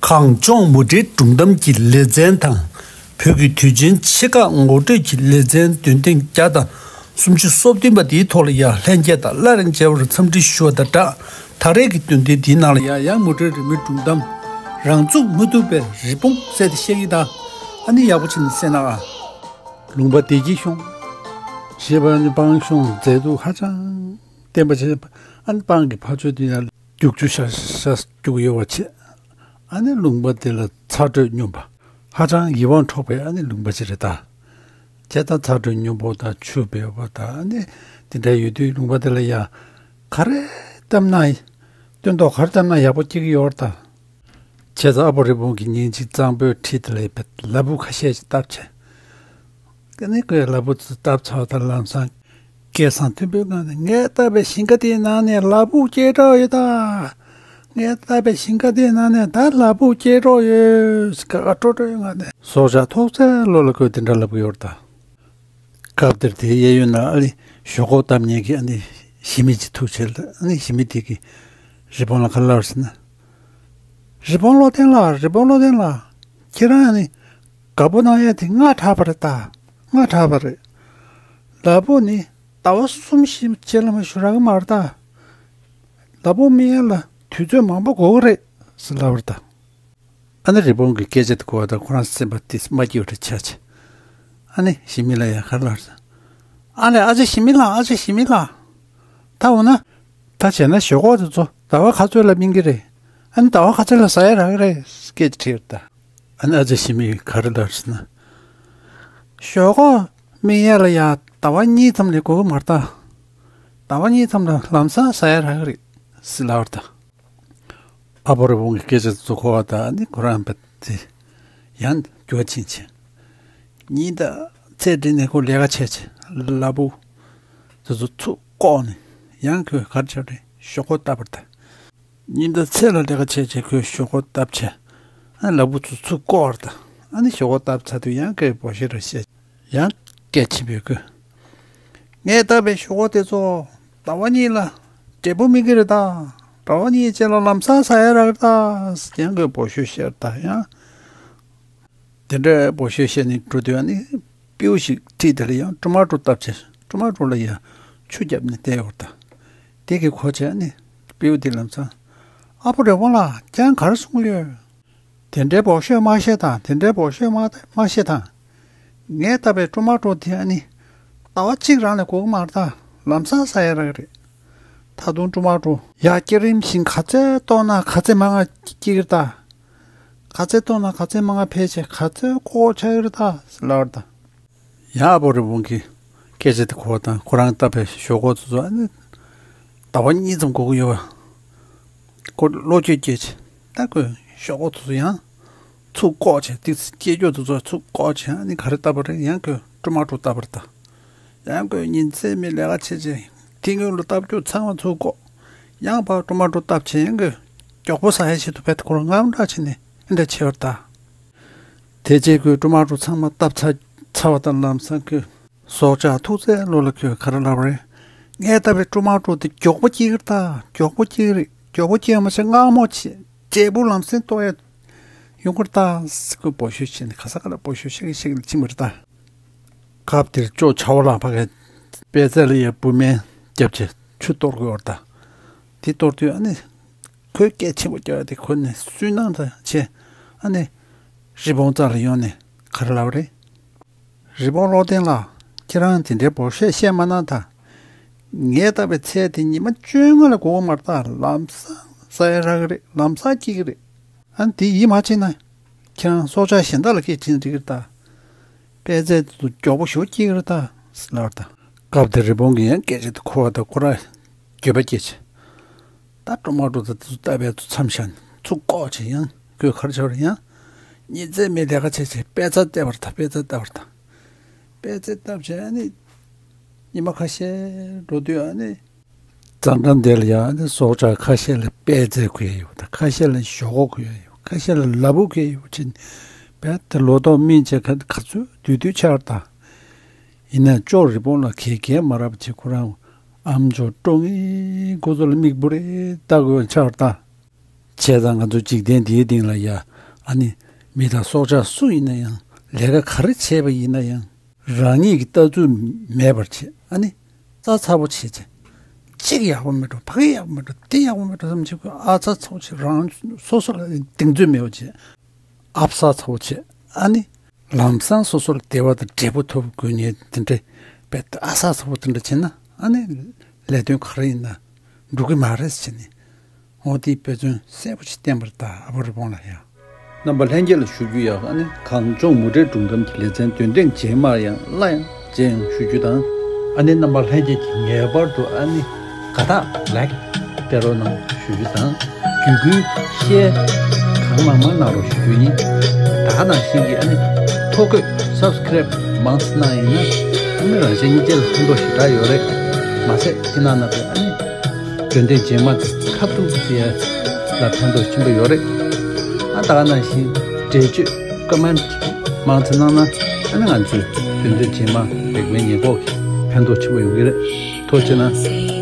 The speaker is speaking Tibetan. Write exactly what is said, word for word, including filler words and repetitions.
གངས་ལྗོངས་མུ་འབྲེལ་སྒྲུང་གཏམ་གྱི་ལེ་ཚན་དང་། བོད་ཀྱི་དུས་ཆེན་ཆེ་ཁག་ངོ་སྤྲོད་ཀྱི་ལེ་ཚན་འདོན་ཐེངས་བརྒྱ་དང་སུམ་ཅུ་སོ་བདུན་པ་འདིའི་ཐོག་ལ་ཡང་ལྷན་རྒྱས་དང་སླར་མཇལ་བར་འཚམས་འདྲི་ཞུ་བ་དང་སྦྲགས། ད་རེས་ཀྱི་འདོན་ཐེངས་འདིའི་ནང་ལ་ཡང་ཡང་མུ་འབྲེལ་རི་མོའི་སྒྲུང་གཏམ། རང་ཚུགས་མ་ཐུབ་པའི་རི་བོང་ཟེར་ཏེ་བཤད་ཀྱི་དང་། ཨ་ནི་ཡག་པོ་བྱས་ནས་གསན་ན་ཨ། ལུང་པ་བདེ་སྐྱིད་གཤོངས། ཞེས་པ་ནི་སྤང་གཤོངས་མཛེས་སྡུག་ཧ་ཅང་བསྟན་པ་བྱས། ཨ་ནི་སྤང་གི་ཕ་ཆོས་དེ་ཡང་རྒྱུག་ཆུ་ཤ་ཤ་རྒྱུག་ཡོད་པ་བྱས། ཨ་ནི་ལུང་པ་དེ་ལ་ཚ་དྲོད་སྙོམས་པ། ཧ་ཅང་ཡིད་དབང་འཕྲོག་པའི་ཨ་ནི་ལུང་པ་ཅིག་རེད་ད། བྱས་ཙང་ཚ་དྲོད་སྙོམས་པོ་དང་ཆུ་སྦལ་པོ་དང་ཨ་ནི་དེ་འདྲ་ཡོད་དུས་ལུང་པ་དེ་ལ་ཡང་ག་རེ་བཏབ་ན། སྟོན་ཐོག་ག་རེ་བཏབ་ན་ཡག་པོ་སྐྱེ་གི་ཡོད་རེད་ད། བྱས་ཙང་ཨ་པོ་རི་བོང་གིས་ཉིན་གཅིག་གཙང་པོའི་འཁྲིས་དེ་ལ་ལ་ཕུག་ཁ་ཤས་ཤིག་བཏབ་བྱས། ཨ་ནི་ཁོས་ལ་ཕུག་ཚོ་བཏབ་ཚར་བ་དང་ལམ་སང་སྐད་གསང་མཐོན་པོའི་ངང་ནས། ངས་བཏབ་པའི་ཞིང་ཁ་དེའི་ནང་ནས་ལ་ཕུག་སྐྱེ་གྲབས་ཡོད་ད། ངས་བཏབ་པའི་ཞིང་ཁ་དེའི་ནང་ནས་ད་ལ་ཕུག་སྐྱེ་གྲབས་ཡོད། ཁ་ཁ་ཁྲོ་ཁྲོའི་ངང་ནས་སྲོག་ཆགས་ཐུག་ཚད་ལོ་ལ་ཁོས་དེ་འདྲ་ལབ་ཀྱི་ཡོད་རེད་ད། སྐབས་དེར་དེའི་གཡས་གཡོན་ན་ཨ་ནི་ཞོག་ཁོག་བཏབ་མཁན་གྱི་ཨ་ནི་ཞི་མི་ཅིག་ཐུག་བྱས་ལ། ཨ་ནི་ཞི་མི་དེ་གིས་རི་བོང་ལ་ག་རེ་ལབ་ཟེར་ན། རི་བོང་བློ་ལྡན་ལགས། རི་བོང་བློ་ལྡན་ལགས། ཁྱེད་རང་ཨ་ནི་དགའ་པོ་གནང་ཡས་དེ་སྔ་དྲགས་པ་རེད་ད། སྔ་དྲགས་པ་རེད། ལ་ཕུག་ནི་ཟླ་བ་གསུམ་བཞི་རྗེས་ལ་མ་ཞུ་རག་གི་མ་རེད་ད། ལ་ཕུག་སྨིན་ཡས་ལ་དུས་ཚོད་མང་པོ་འགོར་གི་རེད་ཟེར་ལབ་པ་རེད་ད། ཨ་ནི་རི་བོང་གི་སྐད་ཆ་དེ་གོ་བ་དང་ཁོ་རང་སེམས་པ་དེ་མ་སྐྱིད་པ་འདྲ་ཆགས་བྱས། ཨ་ནི་ཞི་མི་ལ་ཡང་ག་རེ་ལབ་ཟེར། ཨ་ལས་ཨ་ཅེ་ཞི་མི་ལགས། ཨ་ཅེ་ཞི་མི་ལགས། ད་འོ་ན། ད་བྱས་ན་ཞོག་ཁོག་དེ་ཚོ་ཟླ་བ་ག་ཚོད་ལ་སྨིན་གྱི་རེད། ཨ་ནི་ཟླ་བ་ག་ཚོད་ལ་ཟ་ཡ་རག་གི་རེད། སྐད་ཆ་དྲིས་པ་རེད་ད། ཨ་ནི་ཨ་ཅེ་ཞི་མི་གིས་ག་རེ་ལབ་ཟེར་ན། ཞོག་ཁོག་སྨིན་ཡས་ལ་ཡ་ཟླ་བ་གཉིས་ཙམ་ལས་འགོར་གི་མ་རེད་ད། ཟླ་བ་གཉིས་ཙམ་ལ་ལམ་སང་ཟ་ཡ་རག་གི་རེད་ཟེར་ལབ་པ་རེད་ད། ཨ་པོ་རི་བོང་གི་སྐད་ཆ་དེ་ཚོ་གོ་བ་དང་ཨ་ནི་ཁོ་རང་བ་དེ་ཡང་འགྱུར་བ་ཕྱིན་བྱས། ཉིན་དང་ཚེས་བསྒྲིགས་ནས་ཁོ་ལས་ཀ་བྱས་བྱས། ལ་ཕུག་དེ་ཚོ་ཚུར་བཀོག་ནས་ཡང་ཁོས་ག་རེ་བྱས་རེད། ཞོག་ཁོག་བཏབ་པ་རེད་ད། ཉིན་དང་ཚེས་ལ་ལས་ཀ་བྱས་བྱས་ཁོས་ཞོག་ཁོག་བཏབ་བྱས། ཨ་ལ་ཕུག་ཚོ་ཚུར་བཀོག་པ་རེད་ད། ཨ་ནི་ཞོག་ཁོག་བཏབ་ཚར་དུས་ཡང་ཁོས་འབོད་ཤོག་རེ་བཤད། ཡང་སྐད་ཆེན་པོས་ཁོས། ངས་བཏབ་པའི་ཞོག་ཁོག་དེ་ཚོ་ཟླ་བ་གཉིས་ལ་འབྲས་བུ་སྨིན་གྱི་རེད་ད། ཟླ་བ་གཉིས་རྗེས་ལ་ལམ་སང་ཟ་ཡ་རག་གི་རེད་ད། ཡང་ཁོས་འབོད་ཤོག་བཤད་རེད་ད། ཡང་དེ་འདྲའི་འབོད་ཤོག་བཤད་ནས་འགྲོ་དུས་ཨ་ནི་སྤྲེའུ་ཞིག་འཁྲིས་དེ་ལ་ཡང་ཀྲུ་མ་ཀྲུ་བཏབ་བྱས། ཀྲུ་མ་ཀྲུ་ལ་ཡང་ཆུ་བརྒྱབ་ནས་བསྡད་ཡོད་རེད་ད། དེ་གིས་གོ་བྱས་ཨ་ནི་སྤྲེའུ་དེ་ལམ་སང་། ཨ་པོ་རི་བོང་ལགས། ཁྱེད་རང་ག་རེ་གསུང་གི་ཡོད། དེ་འདྲའི་འབོད་ཤོག་མ་བཤད་དང་། དེ་འདྲའི་འབོད་ཤོག་མ་མ་བཤད་དང་། ངས་བཏབ་པའི་ཀྲུ་མ་ཀྲུ་དེ་ཨ་ནི་ཟླ་བ་གཅིག་རང་ལས་འགོར་གི་མ་རེད་ད། ལམ་སང་ཟ་ཡ་རག་གི་རེད། ད་དུང་ཀྲུ་མ་ཀྲུ་ཡར་སྐྱེ་རིམ་བཞིན་ག་ཚོད་བཏོག་ན་ག་ཚོད་མང་ང་སྐྱེ་གི་རེད་ད། ག་ཚོད་བཏོག་ན་ག་ཚོད་མང་ང་འཕེལ་བྱས་ག་ཚོད་ཀོ་ཆགས་ཀྱི་རེད་ད་ཟེར་ལབ་པ་རེད་ད། ཡང་ཨ་པོ་རི་བོང་གི་སྐད་ཆ་དེ་གོ་བ་དང་ཁོ་རང་བཏབ་པའི་ཞོག་ཁོག་དེ་ཚོ་ཨ་ནི་ཟླ་བ་གཉིས་ཙམ་འགོར་གྱི་ཡོད་པ། ཁོ་བློ་འགྱོད་སྐྱེས་བྱས། ད་ཁོས་ཞོག་ཁོག་དེ་ཚོ་ཡང་ཚུར་བཀོག་བྱས། ཏོག་ཙམ་སྐྱེས་སྐྱོ་དེ་ཚོ་ཚུར་བཀོག་བྱས། ཨ་ནི་ག་རེ་བཏབ་པ་རེད། ཡང་ཁོས་ཀྲུ་མ་ཀྲུ་བཏབ་པ་རེད་ད། ཡང་ཁོས་ཉིན་མཚན་མེད་ལས་ཀ་བྱས་བྱས། དེ་སྔོན་ལ་བཏབ་རྒྱུ་ཚང་མ་ཚུར་བཀོག། ཡང་ཕར་ཀྲུ་མ་ཀྲུ་བཏབ་བྱས། ཡང་ཁོས་མགྱོགས་པོ་ཟ་ཡ་ཆེད་དུ་བས་ཁོ་རང་དངངས་སྐྲག་བྱས་ནས་ཨེ་འདྲ་བྱས་པ་རེད་ད། དེ་རྗེས་ཁོས་ཀྲུ་མ་ཀྲུ་ཚང་མ་བཏབ་ཚར་ཚར་བ་དང་ལམ་སང་ཁོས། སྲོག་ཆགས་ཐུག་ཚད་ལོ་ལ་ཁོས་ག་རེ་ལབ་པ་རེད། ངས་བཏབ་པའི་ཀྲུ་མ་ཀྲུ་དེ་མགྱོགས་པོ་སྐྱེ་གི་རེད་ད། མགྱོགས་པོ་སྐྱེ་གི་རེད། མགྱོགས་པོ་སྐྱེ་ཡ་མ་ཆད་མངར་མོ་བྱས། འབྲས་བུ་ལམ་སེང་གཏོགས་ཡ་ཡོང་གི་རེད་ད་ཟེར་ཁོས་འབོད་ཤོག་བྱས་ནས་ག་ས་ག་ལ་འབོད་ཤོག་བཤད་གི་བཤད་གི་ཕྱིན་པ་རེད་ད། སྐབས་དེར་ཅོག་བྱ་བ་ལ་ཕ་གའི་པད་ཚལ་ལ་ཡ་བུད་མེད་བརྒྱབ་བྱས་ཆུ་གཏོར་གི་ཡོད་རེད་ད། དེ་གཏོར་དུས་ཨ་ནི་ཁོས་སྐད་ཆེན་པོ་རྒྱག་ཡ་དེ་གོ་ནས་སུན་སྣང་དང་བྱས། ཨ་ནི་རི་བོང་རྩ་ལ་ཡོང་ནས་ག་རེ་ལབ་པ་རེད། རི་བོང་བློ་ལྡན་ལགས། ཁྱེད་རང་དེ་འདྲའི་འབོད་ཤོག་བཤད་མ་གནང་དང་། ངས་བཏབ་པའི་ཚལ་དེ་ཉི་མ་བཅོ་ལྔ་ལས་འགོར་གི་མ་རེད་ད། ལམ་སང་ཟ་ཡ་རག་གི་རེད། ལམ་སང་སྐྱེ་གི་རེད། ཨ་ནི་དེ་ཡིད་མ་ཆེས་ན། ཁྱེད་རང་སྲོག་ཆགས་གཞན་དག་ལ་སྐད་ཆ་འདྲི་གི་རེད་ད། པད་ཚལ་དེ་ཚོ་མགྱོགས་པོ་ཞེ་པོ་སྐྱེ་གི་རེད་ད་ཟེར་ལབ་པ་རེད་ད། སྐབས་དེར་རི་བོང་གིས་ཡང་སྐད་ཆ་དེ་གོ་བ་དང་ཁོ་རང་འགྱོད་པ་སྐྱེས་བྱས། ད་ཀྲུ་མ་ཀྲུ་དང་དེ་ཚོ་བཏབ་པའི་ཚོ་མཚམས་བཞག་ནས་ཚུར་བཀོག་བྱས། ཡང་ཁོས་ག་རེ་བྱས་པ་རེད། ཡང་ཉིན་མཚན་མེད་ལས་ཀ་བྱས་བྱས་པད་ཚལ་བཏབ་པ་རེད་ད། པད་ཚལ་བཏབ་པ་རེད་ད། པད་ཚལ་བཏབ་བྱས་ཨ་ནི་ཉི་མ་ཁ་ཤས་འགྲོ་དུས་ཨ་ནི། གཙང་སྦྲ་འདི་ལ་ཡང་ཨ་ནི་སྲོག་ཆགས་ཁ་ཤས་ལ་པད་ཚལ་ཁུར་ཡ་ཡོད་ད། ཁ་ཤས་ལ་ཞོག་ཁོག་ཁུར་ཡ་ཡོད། ཁ་ཤས་ལ་ལ་ཕུག་ཁུར་ཡ་ཡོད་ཅེས་བྱས་ནས་དེ་ལོ་ཏོག་སྨིན་བྱས་ག་ག་ཚོད་དུས་དུས་ཆགས་པ་རེད་ད། ཡིན་ནའང་ཅོག་རི་བོང་ལ་གད་གད་མ་རག་པ་བྱས་ཁོ་རང་ཨམ་ཅོག་དཀྲོལ་མཁན་ཁོ་ཚོ་ལ་མིག་འབུར་རེ་ལྟ་དགོས་ཆགས་པ་རེད་ད། བྱས་ཙང་ང་ཚོ་འཇིག་རྟེན་འདིའི་སྟེང་ལ་ཡ་ ཨ་ནི་མི་དང་སྲོག་ཆགས་སུ་ཡིན་ན་ཡང་། ལས་ཀ་ག་རེ་བྱས་པ་ཡིན་ན་ཡང་། རང་ཉིད་ཀྱི་ལྟ་ཚུལ་མེད་པར་བྱེད། ཨ་ནི་རྩ་ཚ་པོ་བྱེད་བྱེད། གཅིག་ཡག་པོ་མེད་འགྲོ། ཕ་གི་ཡག་པོ་མེད་འགྲོ། དེ་ཡག་པོ་མེད་འགྲོ་བསམ་བྱེད་དགོས། ཨ་ཚ་ཚ་པོ་བྱེད། རང་སོ་སོ་ལ་གདེང་ཚོད་མེད་པ་བྱེད། ཨབ་ས་ཚ་པོ་བྱེད། ཨ་ནི་ལམ་སང་སོ་སོར་བདེ་བ་དང་འབྲས་བུ་ཐོབ་དགོས་ནས། དེ་འདྲ་བས་ཨ་ས་ཚ་པོ་དེ་འདྲ་བྱེད་ན། ཨ་ནི་ལས་དོན་ག་རེ་ཡིན་ན་འགྲུབ་ཀྱི་མ་རེད་ཟེར་ནས། འོ་དེའི་དཔེ་མཚོན་གསལ་པོ་ཞིག་བསྟན་པར་གདའ། ཨ་བོ་རི་བོང་ལ་ཡ། རྣམ་པ་ལྷན་རྒྱས་ལ་ཞུ་རྒྱུ་ཡག་ཨ་ནི་གངས་ལྗོངས་མུ་འབྲེལ་སྒྲུང་གཏམ་གྱི་ལེ་ཚན་འདོན་ཐེངས་རྗེས་མར་ཡང་སླར་ཡང་མཇལ་ཡོང་ཞུ་རྒྱུ་དང་། ཨ་ནི་རྣམ་པ་ལྷན་རྒྱས་ཀྱིས་ངེས་པར་དུ་ཨ་ནི་དགའ་རྟགས་ལའིཀ་སྟེར་རོགས་གནང་ཞུ་རྒྱུ་དང་། བརྒྱུད་སྐུལ་ཤེར་གང་མང་མང་གནང་རོགས་ཞུ་རྒྱུ་ཡིན། ད་ག་ནང་བཞིན་གྱི་ཨ་ནི་ཐོ་འགོད་སབ་སི་ཀེ་རེབ་མང་ཙམ་གནང་ཡིན་ན། ཨ་ནི་རང་གཞན་གཉིས་ཆ་ལ་ཕན་ཐོགས་ཞེ་དྲག་ཡོད་རེད། མ་ཟད་ཁྱེད་རྣམ་པས་ཨ་ནི་འདོན་ཐེངས་རྗེས་མ་དེ་ཁ་ཐུག་ཟེར་ཡ་ལ་ཕན་ཐོགས་ཆེན་པོ་ཡོད་རེད། ཨ་ད་ག་ནང་བཞིན་འགྲེལ་བརྗོད་ཀོ་མེན་ཊི་མང་ཙམ་གནང་ན། ཨ་ནི་ང་ཚོས་འདོན་ཐེངས་རྗེས་མ་རིག་པའི་ཉེས་འགོག་གི་ཕན་ཐོགས་ཆེན་པོ་ཡོང་གི་རེད། ཐུགས་རྗེ་གནང་།